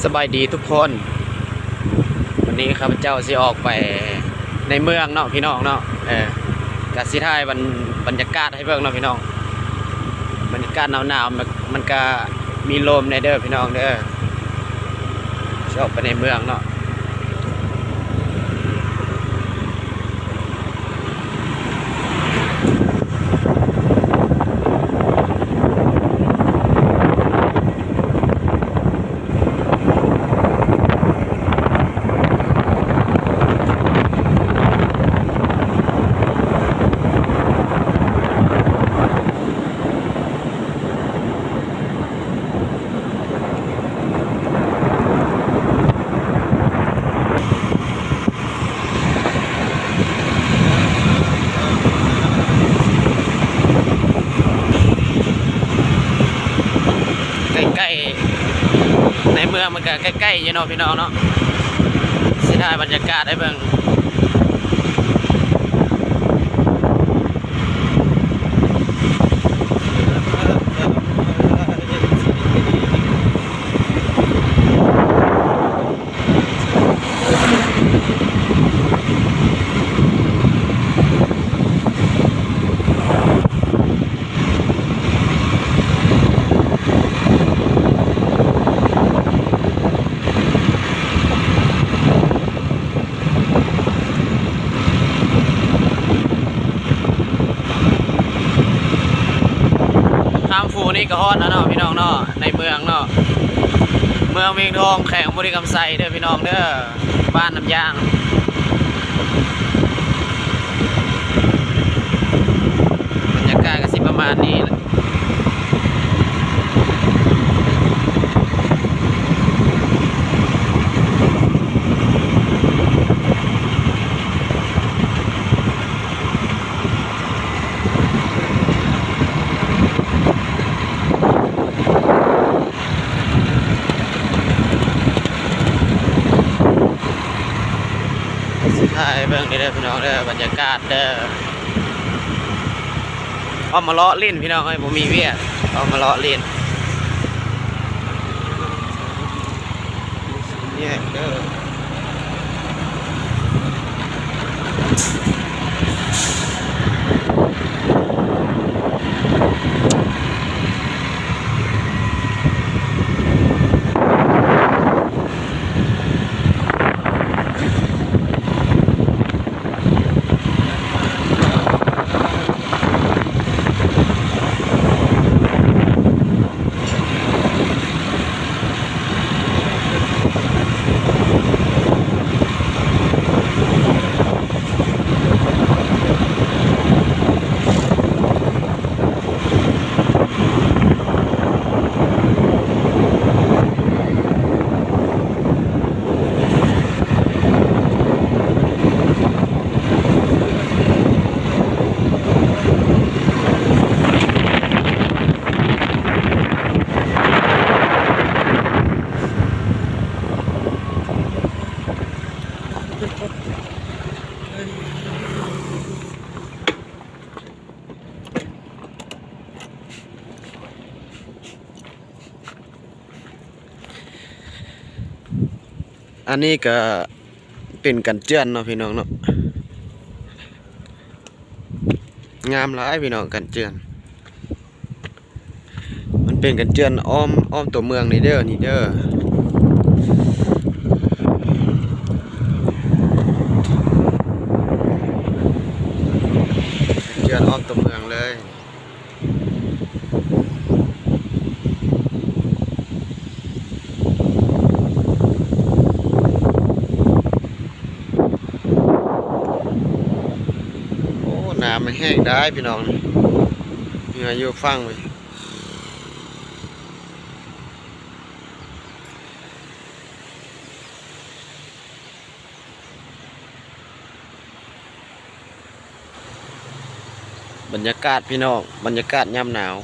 ສະບາຍດີທຸກຄົນ, ວັນນີ້ຂ້າພະເຈົ້າຊິອອກໄປໃນເມືອງເນາະພີ່ນ້ອງເນາະ. ເອີ ກະຊິຖ່າຍບັນ ບັນຍາກາດໃຫ້ເບິ່ງເນາະພີ່ນ້ອງ. ບັນຍາກາດໜາວໆ ມັນ ມັນກະມີລົມແດ່ເດີພີ່ນ້ອງເດີ. ຊິອອກໄປໃນເມືອງເນາະ. ໃກ້ໆ ໃນເມືອງມັນກະໃກ້ໆຢູ່ເນາະພີ່ນ້ອງເນາະ. ຊິຖ່າຍບັນຍາກາດໃຫ້ເບິ່ງ. ຂ້າມພູນີ້ກະຮອດແລ້ວເນາະພີ່ນ້ອງເນາະ, ໃນເມືອງເນາະ, ເມືອງວຽງທອງ ແຂວງບໍລິຄຳໄຊເດີພີ່ນ້ອງເດີ, ບ້ານນ້ຳຢາງ. ບັນຍາກາດກະຊິປະມານນີ້ແຫຼະ. ຊິຖ່າຍໃຫ້ເບິ່ງເດີເດີພີ່ນ້ອງເດີ ບັນຍາກາດເດີ. ອອກມາເລາະຫຼິ້ນພີ່ນ້ອງເອີຍ ບໍ່ມີວຽກ ອອກມາເລາະຫຼິ້ນ. ແຍກເດີ. ອັນນີ້ກະເປັນກັນເຈື່ອນເນາະພີ່ນ້ອງເນາະ, ງາມຫຼາຍພີ່ນ້ອງ ກັນເຈື່ອນ. ມັນເປັນກັນເຈື່ອນອ້ອມ ອ້ອມຕົວເມືອງນີ້ເດີ ນີ້ເດີ. ກັນເຈື່ອນອ້ອມຕົວເມືອງເລີຍ. ໂອ້ ນ້ຳມັນແຫ້ງໄດ໋ພີ່ນ້ອງ, ເຮືອຢູ່ຝັ່ງເວີຍ. ບັນຍາກາດພີ່ນ້ອງ ບັນຍາກາດຍາມໜາວ.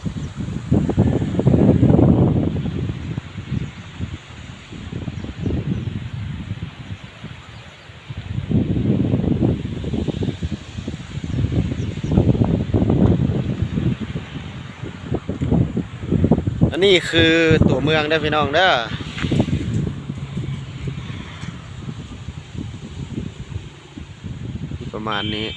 ອັນນີ້ຄືຕົວເມືອງເດີພີ່ນ້ອງເດີ, ປະມານນີ້.